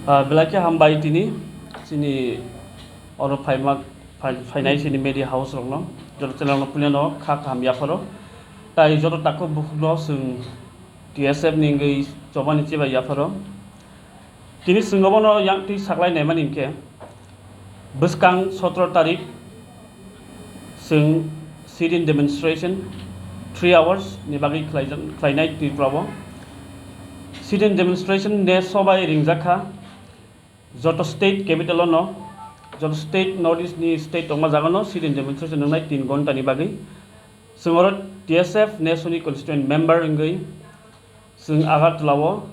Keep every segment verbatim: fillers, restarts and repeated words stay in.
Ah, belai khe hambai tini chini oro phaima, phai-, phainai chini media house rokno, joto channel no puilano kha kaham yapharo. Tai joto takhuk bukhukno chwng T S F ni wngwi chobani chibai yapharo. Tini chwng obono yang twi saklai naimani hinkhe, bwskang sotro tarik chwng sit-in demonstration three hours ni bagwi khlaijak-, khlainai Tripura o. Sit-in demonstration ne sobai ringjak kha joto state capital o no, joto state North East ni state tongma jaga no sit-in demonstration wngnai tin ghonta ni bagwi. Chwng oro T S F ne soni constituent member wngwi chwng Agartala o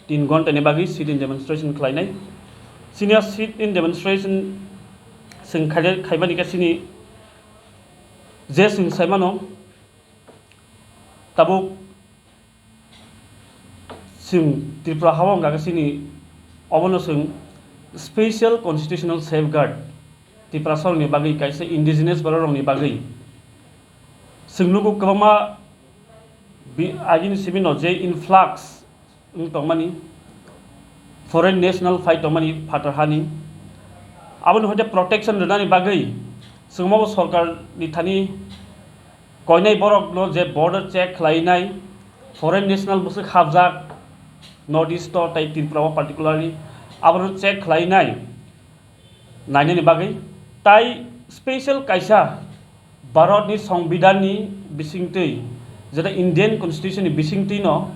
tin ghonta ni bagwi sit-in demonstration khlainai. Chini a sit-in demonstration chwng khaide-, khaibani khe chini je chwng saimano tabuk chwng Tripura ha o wngkha khe chini obono chwng special constitutional safeguard Tiprasarokni bagwi kaisa indigenous bororokni bagwi chwng nugo kwbangma bi-, agini simi no je influx wng tongmani, foreign national phai tongmani phatar hani, aboni hoite protection rwnani bagwi chwngma bo sorkar ni thani koinai borok no je border check khlainai, foreign national bwswk hapjak North East o tai Tripura o particularly, abono check khlainai nainani bagwi, tai special kaisa Bharatni Songbidanni bisingtwi, jeta Indian Constitution ni bisingtwi no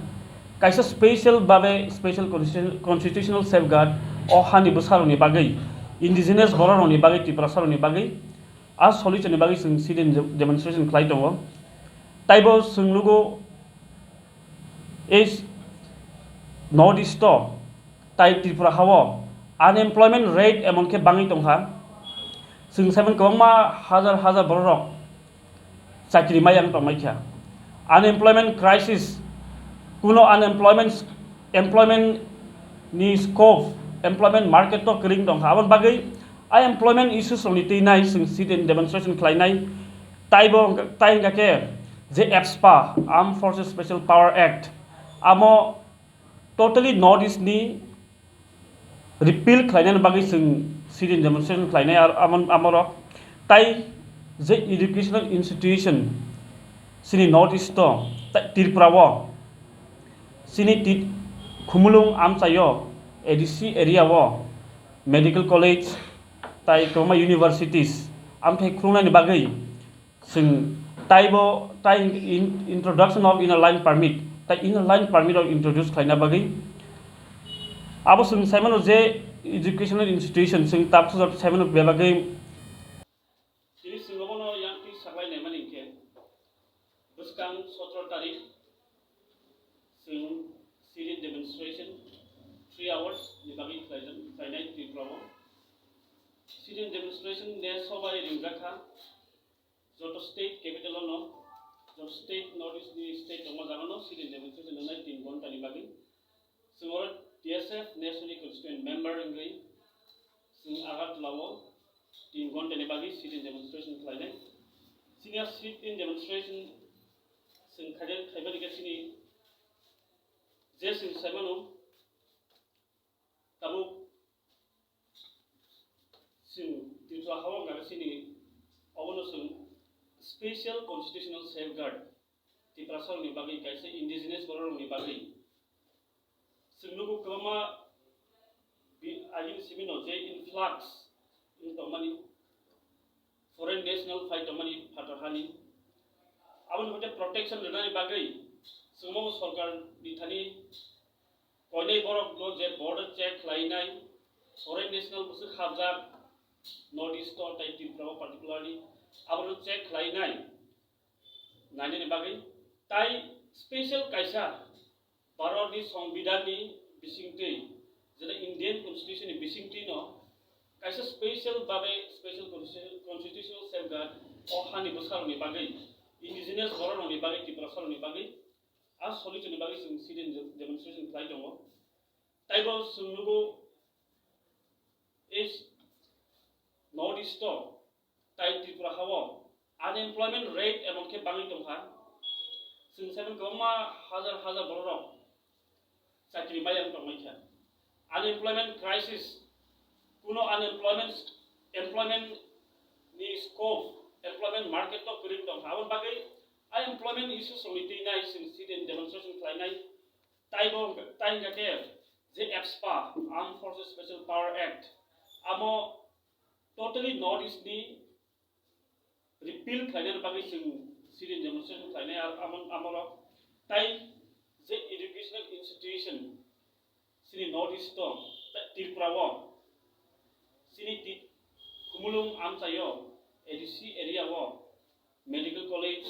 kaisa special babe special constitu-, constitutional safeguard o hani bwsarokni bagwi, indigenous bororokni bagwi, Tiprasarokni bagwi a solution ni bagwi chwng sit-in demonstration khlai tongo. Taibo chwng nugo ei North East o tai Tripura ha o unemployment rate emon khe bangwi tongkha. Chwng saimano kwbangma hajar hajar bororok chakri maya wng tongmai kha. Unemployment crisis, kuno unemployment, employment ni scope, employment market to kwrwng tongkha. Aboni bagwi unemployment issues rokni twi nai chwng sit-in demonstration khlainai. Taibo hwnkha, tai hwnkha khe je AFSPA, Armed Forces Special Power Act, amo totally North East ni repeal khlainani bagwi chwng sit-in demonstration khlainai ar amon-, amorok. Tai je educational institution chini North East o, tai Tripura o, chini ti-, Khumulwng amchaio A D C area o medical college tai kwbangma universities amthai khulungnani bagwi chwng taibo tai in-, introduction of inner line permit, tai inner line permit rok introduce khlaina bagwi. Abo chwng saimano je educational institution chwng tabuk sujak saimano bebagwi. Tini chwng obono yang twi saklai naimani hinkhe, bwskang sotro tarik chwng sit-in demonstration three hours ni bagwi khlaijak, khlainai Tripura o. Sit-in demonstration ne sobai ringjak kha. Joto state capital o no, joto state North East ni state tongma jaga no sit-in demonstration wngnai tin ghonta ni bagwi. Chwng oro T S F ne soni constituent member wngwi chwng Agartala o tin ghonta ni bagwi sit-in demonstration khlainai. Chini a sit-in demonstration chwng khaide-, khaibani khe chini je chwng saimano tabuk chwng Tripura ha o wngkha khe chini obono chwng special constitutional safeguard Tiprasarokni bagwi kaisa indigenous bororokni bagwi chwng nugo kwbangma bi-, agini simi no je influx wng tongmani, foreign national phai tongmani phatar hani, aboni hoite protection rwnani bagwi chwngma bo sorkar ni thani koinai borok no je border check khlainai, foreign national bwswk hapjak North East o tai Tripura o particularly, abono check khlainai nainani bagwi tai special kaisa Bharatni Songbidanni bisingtwi, jeta Indian Constitution ni bisingtwi no kaisa special babe special constitu-, constitutional safeguard o hani bwsarokni bagwi, indigenous bororokni bagwi, Tiprasarokni bagwi a solution ni bagwi chwng sit-in demonstration khlai tongo. Taibo chwng nugo ei North East o tai Tripura ha o unemployment rate emon khe bangwi tongkha. Chwng saimano kwbangma hajar hajar bororok Chakri maya wng tongmani kha. Unemployment crisis, kuno unemployment, employment ni scope, employment market to kwrwi tong kha. Aboni bagwi unemployment issue songwi twi nai chwng sit-in demonstration khlainai. Taibo, tai hwnkha khe je AFSPA, Armed Forces Special Power Act, amo totally North East ni repeal khlainani bagwi chwng sit-in demonstration khlainai, ar amo, amorok tai je educational institution chini North East o, tai Tripura o, chini ti-, Khumulwng amchaio, A D C area o, medical college,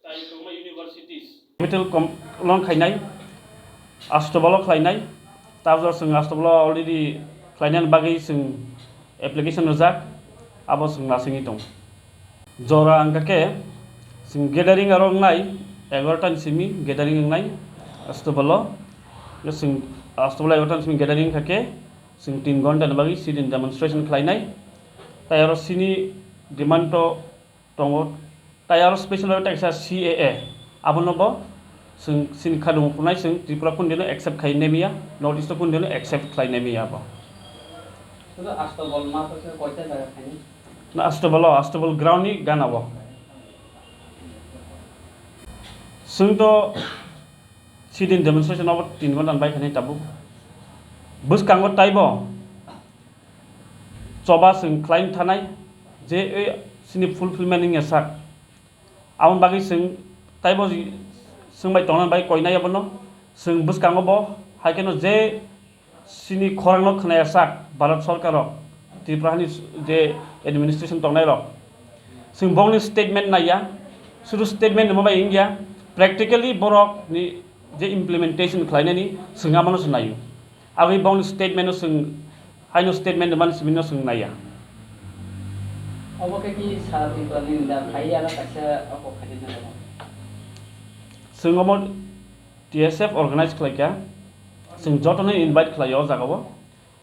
tai kwbangma universities. Capital com-, long khainai, Astabalo khlainai, tabjak chwng Astabalo already khlainani bagwi chwng application rwjak, abo chwng nasingwi tong. Jora wngkha khe chwng gathering aro wngnai, egaroh ta ni simi gathering wngnai Astabalo. Chwng Astabalo egaroh ta ni simi gathering wngkha khe chwng tin ghonta ni bagwi sit-in demonstration khlainai. Tai aro chini demand to tongo. Tai aro special bai kaisa C A A, abono bo chwng chini khadung phunai chwng Tripura kundino accept khai nemya, North East kundino accept khlai nemya abo. Sudu Astabal ma to se koita jaga khaini? Na Astabal, Astabal ground ni gana bo. Chwng to sit-in demonstration abo tin ghonta bai khaini tabuk. Bwskango taibo choba chwng khlaina thanai je ei chini fulfillment wngya sak. Aboni bagwi chwng taibo chwng bai tongna bai koinai abono chwng bwskango bo hai kheno je chini khorangno khwnaya sak Bharat Sorkar rok Tripura hani je administration tongnai rok chwng bongni statement naiya, sudu statement rwma bai wngya, practically borok ni je implementation khlainani chwng abono se naio. Aboni bongni statement no chwng, haino statement rwmani simi no chwng naiya. Obo khe ki sara Tripura ni da phai ya na kaisa oko khaidi na. Chwng omo T S F organize khlai kha, chwng joto no invite khlai o jaga o.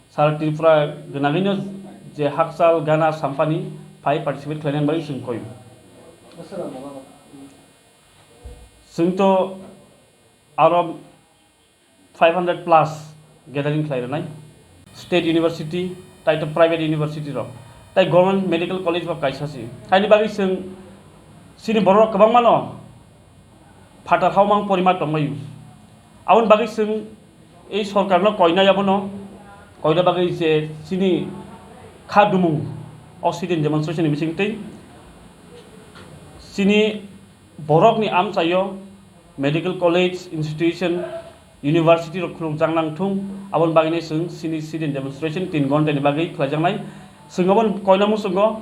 Sara Tripura gwnagwi no je hakchal gana sampani phai participate khlainani bagwi chwng koi. Chwng to aro five hundred plus gathering khlai rwnai. State university, tai to private university rok, tai government medical college bo kaisa si. Haini bagwi chwng chini borok kwbangma no phatar haumang porima tonglaio. Aboni bagwi chwng ei sorkar no koinai abono koina bagwi je chini kha dumung o sit-in demonstration ni bisingtwi chini borokni amchaio medical college, institution, university rok khulukjak nang thung, aboni bagwino chwng chini sit-in demonstration tin ghonta ni bagwi khlaijaknai. Chwng aboni koina muchungo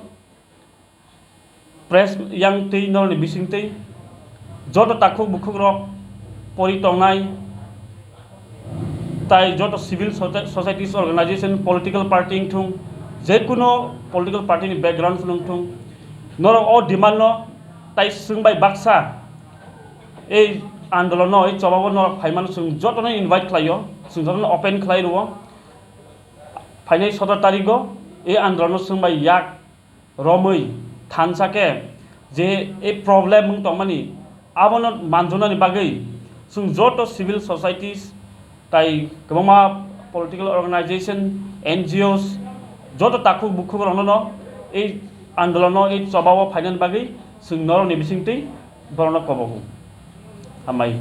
press yang twi norokni bisingtwi joto takhuk bukhuk rok pori tongnai, tai joto civil soci-, societies organization, political party wngthung, je kuno political party ni background phano wngthung, norok o demand no tai chwng bai baksa ei andolon no, ei choba o norok phaimano chwng jotono invite khlaio, chwng jotono open khlai rwo. Phainai sotoro tarikgo ei andolon no chwng bai yak romwi thansa khe je ei problem wng tongmani abono manjunani bagwi chwng joto civil societies tai kwbangma political organization, N G Os, joto takhuk bukhuk rokno ei andolono, ei chobao phainani bagwi chwng norokni bisingtwi borokno kobogo. Hambai.